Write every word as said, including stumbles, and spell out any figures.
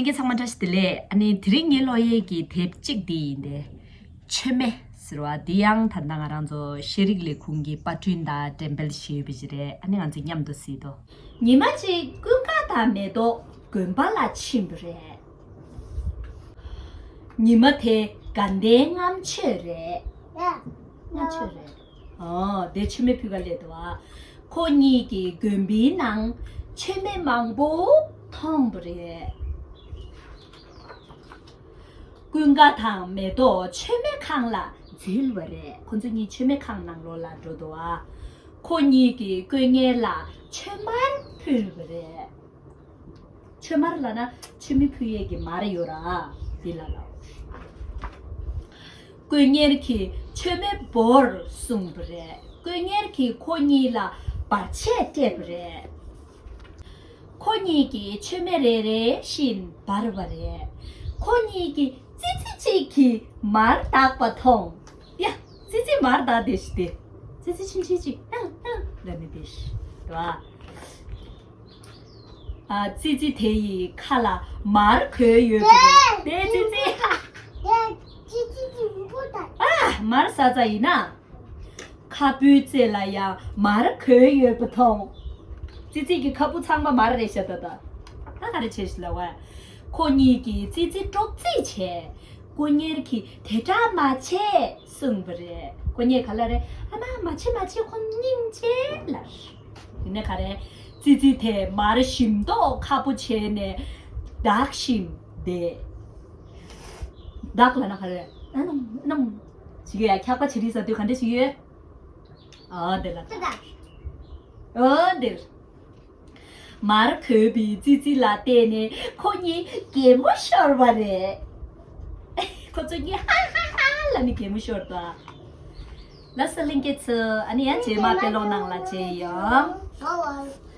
ལྷན་རྒྱས་ཚང་མ་བཀྲ་ཤིས་བདེ་ལེགས། ཨ་ནི་དེ་རིང་ངའི་ཀློག་ཡས་ཀྱི་དེབ་གཅིག་འདི་ཡིན་ཏེ། མཆོད་མེ་ཟེར་བ་འདི་ཡང་ད་ལྟ་ང་རང་ཚོ་ཤེས་རིག་ལས་ཁུངས་ཀྱི་པར་སྐྲུན་དང་འགྲེམས་སྤེལ་བྱས་ཡོད་པ་ཞིག་རེད། ཨ་ནི་ང་ཚོས་མཉམ་དུ་གཟིགས་དོ། ཉི་མ་གཅིག་ཀུན་དགའ་དང་མེ་ཏོག་དགོན་པ་ལ་ཕྱིན་པ་རེད། ཉི་མ་དེ་དགའ་ལྡན་ལྔ་མཆོད་རེད། ལྔ་མཆོད་རེད། ཨོ། དེ་མཆོད་མེ་ཕུལ་ག་སླེབས་འདུག་ཨ། ཁོ་གཉིས་ཀྱིས་དགོན་པའི་ནང་མཆོད་མེ་མང་པོ་མཐོང་བ་རེད། ཀུན་དགའ་དང་མེ་ཏོག་མཆོད་མེ་ཁང་ལ་འཛུལ་བ་རེད། ཁོ་ཚོ་གཉིས་མཆོད་མེ་ཁང་ནང་ལོགས་ལ་འགྲོ་འདུག་ཨ། ཁོ་གཉིས་ཀྱིས་དཀོན་གཉེར་ལ་མཆོད་མར་ཕུལ་བ་རེད། མཆོད་མར་ལབ་ན་མཆོད་མེ་ཕུལ་ཡས་ཀྱི་མར་ཡོད་ར། འདི་ལ་ལབ། དཀོན་གཉེར་གྱིས་མཆོད་མེ་འབོར་གསུངས་པ་རེད། དཀོན་གཉེར་གྱིས་ཁོ་གཉིས་ལ་བར་ཆད་སྤྲད་པ་རེད། ཁོ་གཉིས་ཀྱིས་མཆོད་མེ་རེ་རེ་བཞིན་འབར་བ་རེད། ཁོ་གཉིས་ཀྱིས་ཙི་ཙི་གཅིག་གིས་མར་བཏགས་པ་མཐོང་། ཡ། ཙི་ཙི་མར་བཏགས་བསྡད་ཤག་སྟེ། ཙི་ཙི་ཆུང་ཆུང་གཅིག་ཨང་ཨང་ལབ་ནས་བསྡད་ཤག་རེད་བ། ཨ། ཙི་ཙི་དེ་ཡི་ཁ་ལ་མར་གོས་ཡོད་པ་རེད། དེ་ཙི་ཙི། དེ་ཙི་ཙི་གི་མགོ་དང་། ཨ། མར་ཟ་ཙ་ཡིན་ན། ཁ་སྤུའི་རྩེ་ལ་ཡང་མར་གོས་ཡོད་པ་མཐོང་། ཙི་ཙི་གི་ཁ་སྤུ་ཚང་མ་མར་རེད་ཤག་ད་ལྟ། ད་ག་རེ་བྱེད་ཤག་ལབ་པ། ཁོ་གཉིས་ཀྱིས་ཙི་ཙི་དཀྲོག་རྩིས་བྱས། དཀོན་གཉེར་གྱིས་དེ་འདྲ་མ་བྱེད་གསུངས་པ་རེད། དཀོན་གཉེར་ག་ལབ་རེད། ཨ་མ། མ་བྱེད་མ་བྱེད། ཁོ་སྙིང་རྗེ་ལབ། དེ་ནས་ག་རེ། ཙི་ཙི་དེ་མར་ཞིམ་མདོག་ཁ་པོ་བྱས་ནས་ལྡག་བཞིན་བསྡད། ལྡག་ལབ་ན་ག་རེ། ཨ་ནམ་ནམ། བྱེད་ཀྱི་ཡ། འཁྱག་པ་བྱེད་རིས་ཟ་དུས་ག་འདྲ་ཞིག་ཡོད། ཨ་དེ་ལ། ཨ་དེར། མར་གོས་པའི་ཙི་ཙི་ལ་བལྟས་ནས་ཁོ་གཉིས་གད་མོ་ཤོར་བ་རེད། ཁོ་ཚོ་གཉིས་ཧ་ཧ་ཧ་ལབ་ནས་གད་མོ་ཤོར་འདུག་ལགས་སོ་ལྷན་རྒྱས་ཚོ། ཨ་ནི་ཡང་རྗེས་མ་དཔེ་ཀློག་ནང་ལ་མཇལ་ཡོང་།